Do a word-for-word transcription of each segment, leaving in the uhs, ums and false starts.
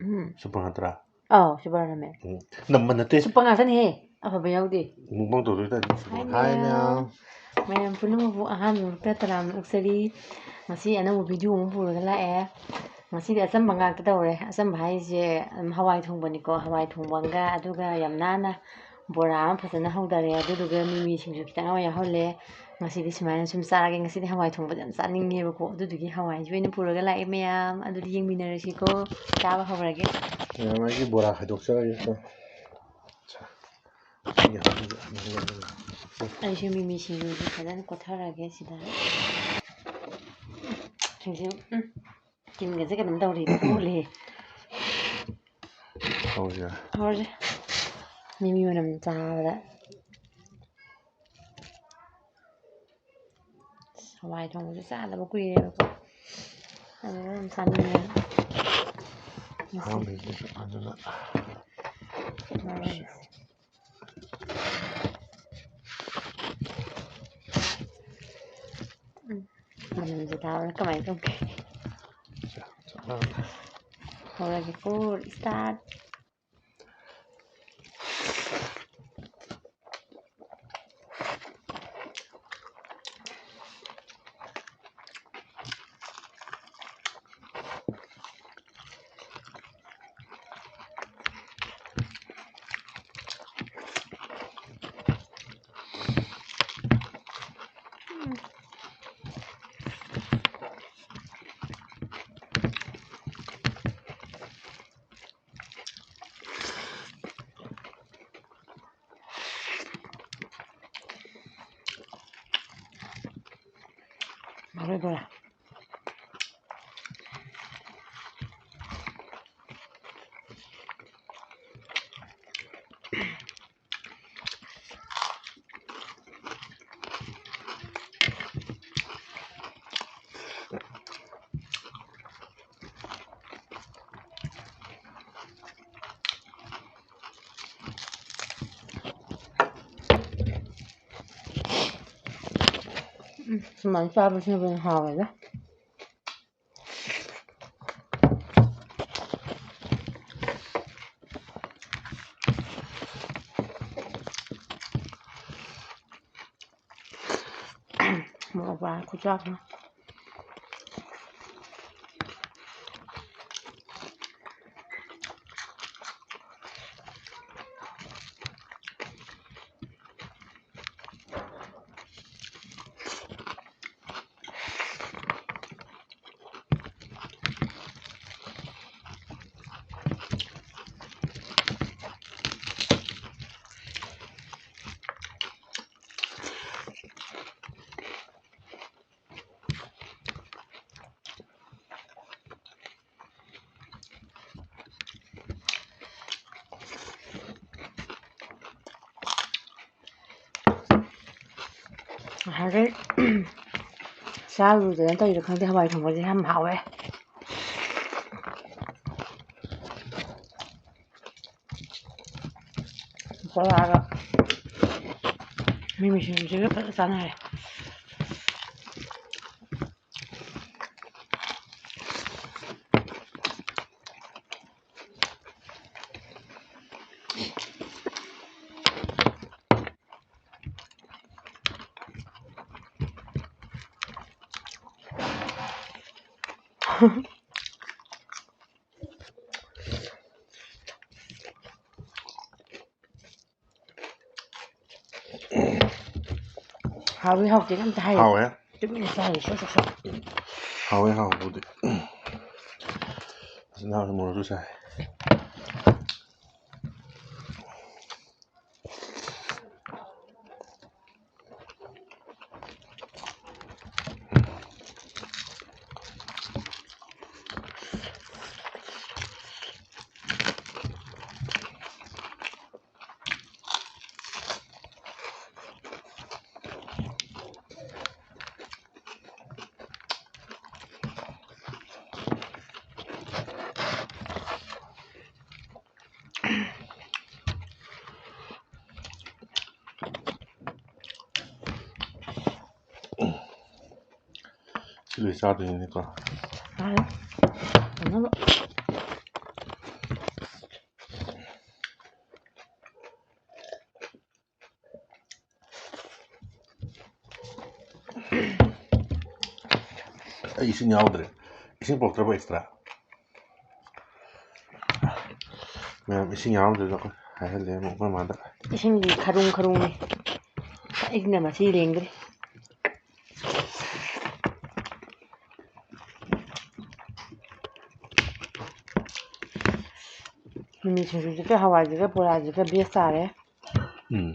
ꯎꯝ꯫ Super ꯅꯠꯇ꯭ꯔꯥ? ꯑꯥꯎ, super ꯅꯝꯃꯦ꯫ ꯎꯝ꯫ ꯅꯝꯕ ꯅꯠꯇꯦ꯫ ꯁꯨꯄꯔ ꯉꯥꯛꯇꯅꯦꯍꯦ꯫ ꯑꯐꯕ ꯌꯥꯎꯗꯦ꯫ ꯃꯨꯛꯕꯥꯡ ꯇꯧꯗꯣꯏ ꯇꯥꯏꯞꯇ꯫ ꯍꯥꯏ ꯍꯥꯏ ꯃꯌꯥꯝ꯫ ꯃꯌꯥꯝ꯫ ꯃꯌꯥꯝ ꯄꯨꯝꯅꯃꯛꯄꯨ ꯑꯍꯥꯟꯕꯃꯛꯇ ꯇꯔꯥꯝꯅ ꯑꯣꯛꯆꯔꯤ꯫ ꯉꯁꯤ ꯑꯅꯧꯕ ꯚꯤꯗꯤꯑꯣ ꯑꯃ ꯄꯨꯔꯒ ꯂꯥꯛꯑꯦ꯫ ꯉꯁꯤꯗꯤ ꯑꯆꯝꯕ ꯉꯥꯛꯇ ꯇꯧꯔꯦ꯫ ꯑꯆꯝꯕ ꯍꯥꯏꯁꯦ, ꯑꯗꯨꯝ ꯍꯋꯥꯏ ꯊꯣꯡꯕꯅꯤꯀꯣ꯫ ꯍꯋꯥꯏ ꯊꯣꯡꯕ ꯑꯃꯒ, ꯑꯗꯨꯒ ꯌꯥꯝ ꯅꯥꯟꯅ ꯕꯣꯔꯥ ꯑꯃ ꯐꯖꯅ ꯍꯧꯗꯔꯦ꯫ ꯑꯗꯨꯗꯨꯒ ꯃꯤꯃꯤ ꯁꯤꯡꯖꯨ ꯈꯤꯇꯪ ꯑꯃ ꯌꯥꯎꯍꯜꯂꯦ꯫ ꯉꯁꯤꯗꯤ ꯁꯨꯃꯥꯏꯅ ꯁꯨꯝ ꯆꯥꯔꯒꯦ꯫ ꯉꯁꯤꯗꯤ ꯍꯋꯥꯏ ꯊꯣꯡꯕꯁꯦ ꯌꯥꯝ ꯆꯥꯅꯤꯡꯉꯦꯕꯀꯣ꯫ ꯑꯗꯨꯗꯨꯒꯤ ꯍꯋꯥꯏꯁꯦ ꯑꯣꯏꯅ ꯄꯨꯔꯒ ꯂꯥꯛꯑꯦ ꯃꯌꯥꯝ꯫ ꯑꯗꯨꯗꯤ ꯌꯦꯡꯃꯤꯟꯅꯔꯁꯤꯀꯣ꯫ ꯆꯥꯕ ꯍꯧꯔꯒꯦ꯫ ꯃꯌꯥꯝ ꯑꯩꯒꯤ ꯕꯣꯔꯥ ꯈꯥꯏꯗꯣꯛꯆꯔꯒꯦꯀꯣ꯫ ꯑꯩꯁꯨ ꯃꯤꯃꯤ ꯁꯤꯡꯖꯨꯁꯦ ꯐꯖꯅ ꯀꯣꯠꯊꯔꯒꯦ ꯁꯤꯗ꯫ ꯁꯤꯡꯖꯨ, ꯎꯝ, ꯆꯤꯟꯒꯁꯦ ꯀꯩꯅꯣꯝ ꯇꯧꯔꯦ, ꯀꯣꯠꯂꯦ꯫ ꯍꯧꯔꯁꯤꯔꯥ? ꯍꯧꯔꯁꯦ꯫ ꯃꯤꯃꯤ ꯃꯅꯝ ꯆꯥꯕꯗ꯫ ꯍꯋꯥꯏ ꯊꯣꯡꯕꯁꯨ ꯆꯥꯗꯕ ꯀꯨꯏꯔꯦꯕꯀꯣ꯫ ꯑꯗꯨꯅ ꯌꯥꯝ ꯆꯥꯅꯤꯡꯉꯦ꯫ ꯑꯍꯥꯟꯕꯒꯤꯗꯨꯁꯨ ꯐꯖꯅ ꯃꯥꯅꯦ꯫ ꯎꯝ꯫ ꯃꯅꯝꯁꯦ ꯇꯥꯕꯗ ꯀꯃꯥꯏꯅ ꯇꯧꯒꯦ? ꯆꯞ ꯃꯥꯟꯅꯩ꯫ ꯍꯧꯔꯒꯦꯀꯣ, start꯫ ꯃꯔꯣꯏ ꯕꯣꯔꯥ꯫ ꯎꯝ, ꯁꯨꯃꯥꯏꯅ ꯆꯥꯕꯁꯤꯅ ꯍꯦꯟꯅ ꯍꯥꯎꯋꯦꯗ꯫ ꯋꯥ ꯈꯨꯆꯥꯎ ꯑꯃ꯫ ꯉꯁꯥꯏꯗꯩ ꯆꯥꯔꯨꯗꯅ ꯇꯧꯔꯤꯔ ꯈꯪꯗꯦ, ꯍꯋꯥꯏ ꯊꯣꯡꯕꯁꯦ ꯌꯥꯝ ꯍꯥꯎꯋꯦ꯫ ꯕꯣꯔꯥꯒ ꯃꯤꯃꯤ ꯁꯤꯡꯖꯨꯁꯤꯒ ꯐꯖ ꯆꯥꯟꯅꯔꯦ꯫ ꯍꯥꯎꯏ ꯍꯥꯎꯇꯦꯒ ꯑꯝꯇ ꯍꯥꯏꯌꯨ꯫ ꯍꯥꯎꯋꯦ꯫ ꯇꯨꯃꯤꯟꯅ ꯆꯥꯏꯌꯦ, ꯁꯣꯠ ꯁꯣꯠ ꯁꯣꯠ꯫ ꯍꯥꯎꯋꯦ ꯍꯥꯎꯕꯨꯗꯤ꯫ ꯏꯆꯤꯟ ꯏꯅꯥꯎꯁꯨ ꯃꯣꯔꯣꯛꯁꯨ ꯁꯥꯏ꯫ ꯁꯤ ꯂꯣꯏ ꯆꯥꯗꯣꯏꯅꯤꯀꯣ꯫ ꯌꯥꯔꯦ꯫ ꯐꯖꯅ꯫ ꯑꯩ ꯏꯁꯤꯡ ꯌꯥꯎꯗ꯭ꯔꯦ꯫ ꯏꯁꯤꯡ ꯄꯨꯔꯛꯇ꯭ꯔꯕ extra? ꯃꯌꯥꯝ ꯏꯁꯤꯡ ꯌꯥꯎꯔꯝꯗ꯭ꯔꯦꯗ ꯑꯩꯈꯣꯏ ꯍꯥꯏꯍꯜꯂꯦ ꯑꯃꯨꯛ ꯑꯩꯈꯣꯏ ꯃꯥꯗ꯫ ꯏꯁꯤꯡꯗꯤ ꯈꯔꯨꯡ ꯈꯔꯨꯡꯅꯤ꯫ ꯑꯩꯁꯤꯅ ꯃꯁꯤ ꯂꯦꯡꯗ꯭ꯔꯤ꯫ ꯃꯤꯃꯤ ꯁꯤꯡꯖꯨꯁꯤꯒ ꯍꯋꯥꯏꯁꯤꯒ ꯕꯣꯔꯥꯁꯤꯒ best ꯇꯥꯔꯦ꯫ ꯎꯝ꯫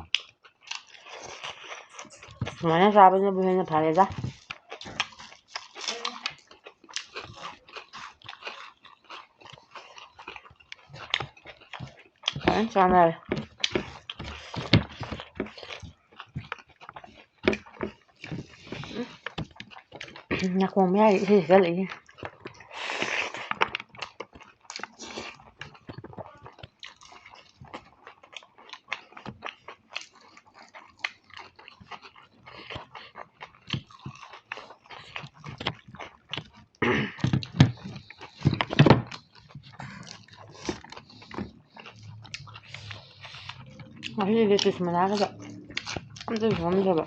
ꯁꯨꯃꯥꯏꯅ ꯆꯥꯕꯅꯕꯨ ꯍꯦꯟꯅ ꯐꯔꯦꯗ꯫ ꯐꯖꯅ ꯆꯥꯟꯅꯔꯦ꯫ ꯎꯝ꯫ ꯅꯥꯀꯣꯡ ꯃꯌꯥꯗ ꯏꯁꯩ ꯁꯛꯆꯜꯂꯛꯏ꯫ ꯉꯁꯤꯗꯤ lettuce ꯃꯅꯥꯒꯗ ꯑꯝꯇ ꯌꯥꯎꯔꯝꯗ꯭ꯔꯕ꯫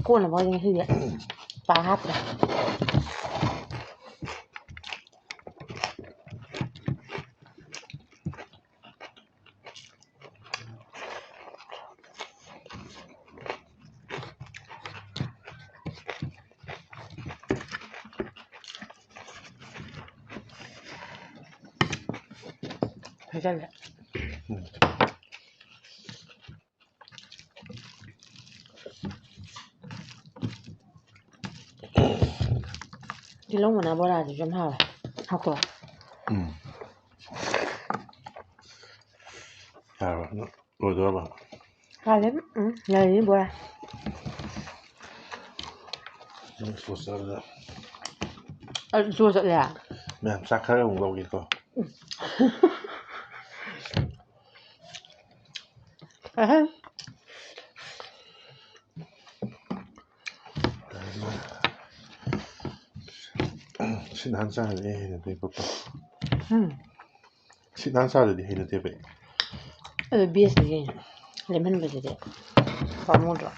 ꯀꯣꯟꯅꯕ ꯑꯣꯏꯅ ꯉꯁꯤꯗꯤ ꯄꯥꯛ ꯍꯥꯞꯇ꯭ꯔꯦ꯫ ꯍꯩꯖꯜꯂꯦ꯫ ꯎꯝ꯫ ꯇꯤꯜꯍꯧ ꯃꯅꯥ ꯕꯣꯔꯥꯁꯤꯁꯨ ꯌꯥꯝ ꯍꯥꯎꯋꯦ꯫ ꯍꯥꯎꯇ꯭ꯔꯣ? ꯎꯝ꯫ ꯌꯥꯔꯕ? ꯂꯣꯏꯗꯣꯔꯕ? ꯀꯥꯏꯗꯩ? ꯎꯝ, ꯂꯩꯔꯤ ꯕꯣꯔꯥ꯫ ꯅꯪ slow ꯆꯠꯂꯕꯗ꯫ ꯑꯩ slow ꯆꯠꯂꯦ? ꯃꯌꯥꯝ ꯆꯥꯛ ꯈꯔ ꯑꯃꯨꯛ ꯂꯧꯒꯦꯀꯣ꯫ ꯎꯝ꯫ ꯑꯍꯦ꯫ ꯁꯤ ꯅꯍꯥꯟ ꯆꯥꯔꯗꯤ ꯑꯩ ꯍꯩꯅꯗꯦꯕꯀꯣ꯫ ꯎꯝ꯫ ꯁꯤ ꯅꯍꯥꯟ ꯆꯥꯔꯗꯤ ꯍꯩꯅꯗꯦꯕ ꯑꯩ꯫ ꯑꯗꯨ bestꯅꯤ ꯀꯩꯅꯣ꯫ ꯂꯦꯝꯍꯟꯕꯗꯨꯗꯤ ꯄꯥꯝꯃꯨꯗ꯭ꯔꯣ?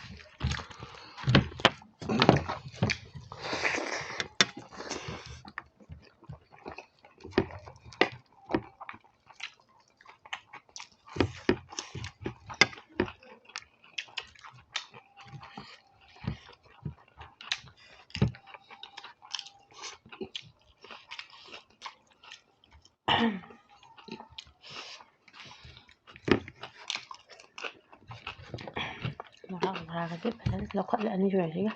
ꯊꯥꯎ ꯉꯥꯜꯂꯒꯗꯤ ꯐꯖꯅ ꯂꯧꯈꯠꯂꯦ ꯑꯅꯤꯁꯨꯕꯁꯤꯒ꯫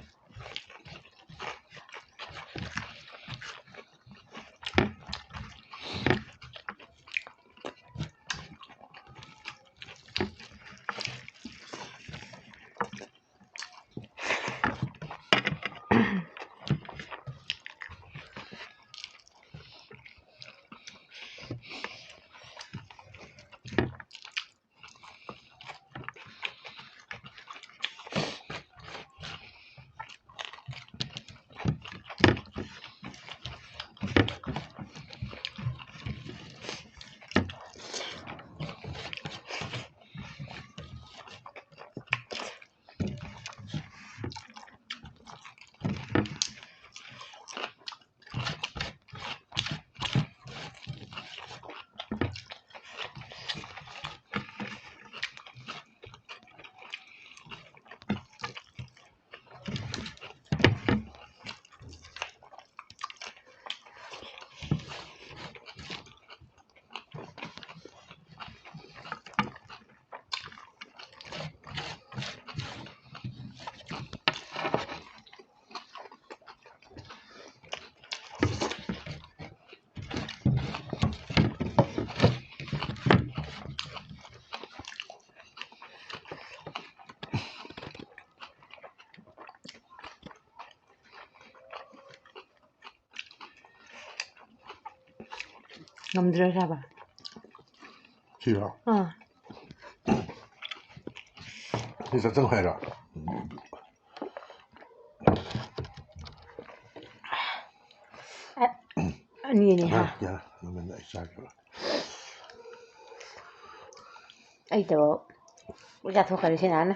ꯉꯝꯗ꯭ꯔꯦ ꯆꯥꯕ꯫ ꯁꯤꯔꯣ? ꯑꯥ꯫ ꯁꯤ ꯆꯠꯆꯧ ꯍꯥꯏꯔꯣ? ꯑ-, ꯑꯅꯤꯅꯦ ꯍꯥ? ꯌꯥꯔꯦ, ꯌꯥꯔꯦ꯫ ꯅꯪꯉꯣꯟꯗ ꯑꯩ ꯆꯥꯒꯦꯕ꯫ ꯑꯩ ꯇꯧ꯫ ꯆꯥꯊꯣꯛꯈ꯭ꯔꯦ ꯁꯤ ꯅꯥꯟꯅ꯫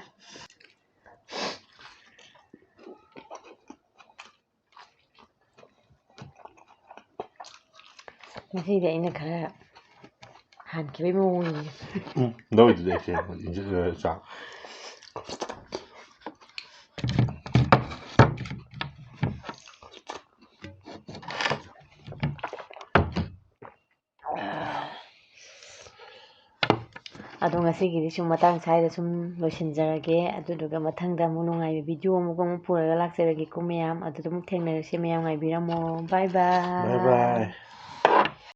ꯉꯁꯤꯗꯤ ꯑꯩꯅ ꯈꯔ ꯍꯥꯟꯈꯤꯕꯩ ꯃꯑꯣꯡꯅꯤꯅꯦ꯫ ꯎꯝ, ꯂꯧꯗꯨꯗꯤ ꯑꯩꯁꯦ ꯏꯟꯖꯤꯜꯂꯒ ꯆꯥ꯫ ꯑꯗꯣ ꯉꯁꯤꯒꯤꯗꯤ ꯁꯨꯝ ꯃꯇꯥꯡ ꯁ꯭ꯋꯥꯏꯗ ꯁꯨꯝ ꯂꯣꯏꯁꯤꯟꯖꯔꯒꯦ꯫ ꯑꯗꯨꯗꯨꯒ ꯃꯊꯪꯗ ꯑꯃꯨꯛ ꯅꯨꯡꯉꯥꯏꯕ ꯚꯤꯗꯤꯑꯣ ꯑꯃꯨꯛ ꯑꯃꯨꯛ ꯄꯨꯔꯒ ꯂꯥꯛꯆꯔꯒꯦꯀꯣ ꯃꯌꯥꯝ꯫ ꯑꯗꯨꯗ ꯑꯃꯨꯛ ꯊꯦꯡꯅꯔꯁꯤ ꯃꯌꯥꯝ, ꯉꯥꯏꯕꯤꯔꯝꯃꯣ꯫ Bye bye. Bye bye.